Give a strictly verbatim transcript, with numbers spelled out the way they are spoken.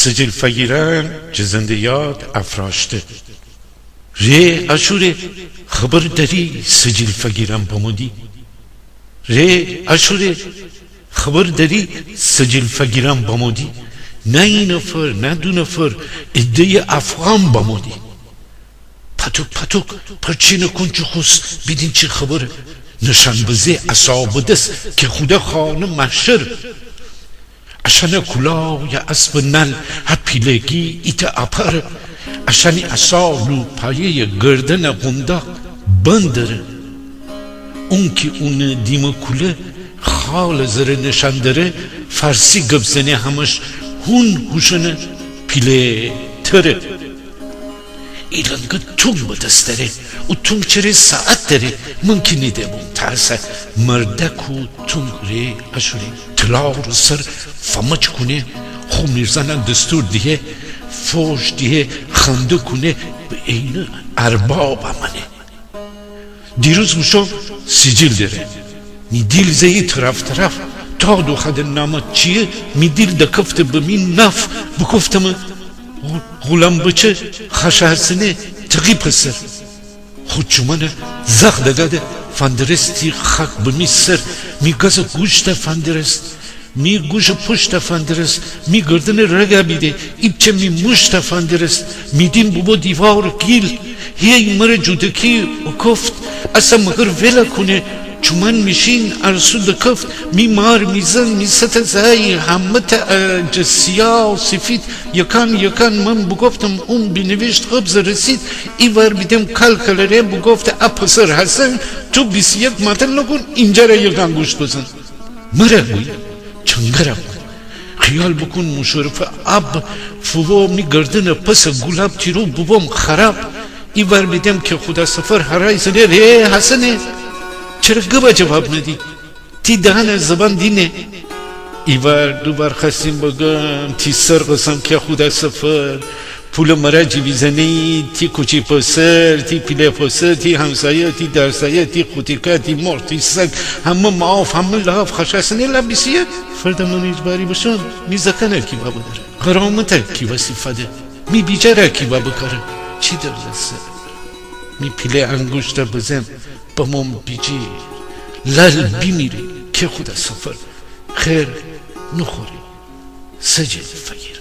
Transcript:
سجیل فگیرأن جٚه زنده‌یاد افراشته. ره اشوره خبر دأری سجیل فگیرأن بمودی؟ ره اشوره خبر دأری سجیل فگیرأن بمودی؟ نه ای نفر، نه دو نفر، عده‌یٚ افغان بمودی. پتوک پتوک پرچینٚ کونچٚ خوس بیدین چی خبره. نشأن بزه عصا به دس کهخوده خانه محشره. اشأنٚ کولا یا اسبٚ نل ها پیله‌گی ایتأ اپره. اشأنی عصا لوپایه‌یٚ گردنٚ قونداق بندره. اونکی اونٚ دیمٚ کوله خالٚ زره نشأن دره. فارسی گب زنه همش هون هوشنٚ پیله‌تره. ای لنگه تونگ به دس دأره. او تونگ چره ساعت دأره. من کی نیده بوم تا اسه مردأک و تونگ. ره اشوره تلارٚ سر فمج کونه. خو میرزأنه دستور دیه، فوش دیه، خنده کونه. به عینٚ ارباب امنه. دیروز بوشوم سجیل دره. می دیل زه‌یی طرف طرف. تا دوخوأده نامت چیه؟ می دیل دکفته به می ناف. بوگفتمه غو-، غولام بچه خشاسنه تقی پسر. خو چومأنه زاخ دگاده فندرستی خاک به می سر. می گازٚ گوشته فندرست. می گوشٚ پشته فندرست، می گردنٚ رگه بیده، ایپچه می موشته فندرست. می دیم بوبو دیوارٚ گیل. هی مره جودکی اوکفت. اسه مگر ویله کونه. چومأن میشین ارسو دکفت. می مار، می زن، می سته زأی، همه‌تأ، اه، جٚه سیا و سیفید. یکان یکان من بوگفتم اون بینیویشت قبضٚ رسید. ای وار بیدم کال کلره بوگفته ا پسر حسن، تو بیست و یک ماتل نوکون، اینجره یک انگوشت بزن. مره گوی، چنگره گوی. خیال بوکون موشورفٚ آب فوبو می گردنٚ پسٚ گولاب، تیرو بوبوم خراب. ای وار بیدم کهخودا سفر هرای زنه، ره حسنه، چره گبه جواب ندی؟ تی دهنٚ زبان دینه. ای وار دو وار خأستیم بگم، تی سر قسم کهخودا سفر. پولٚ مره جیویزنه‌یی، تی کوچی پسر، تی پیله پسر، تی همسایه، تی درسایه، تی قوطیکه، تی مرغ، تی سگ، همه معاف، همه لاف، خشاسنه لا بیست و یک. فردا من ایجباری بشم، می زکانه کی وا بداره؟ قرامته کی وسی فده؟ می بیجاره کی وا بکاره؟ چی درد سر؟ می پیله انگوشته بزم، بموم بیجیر. لال بیمیری کهخودا سفر. خیر نوخوری سجیل فگیر.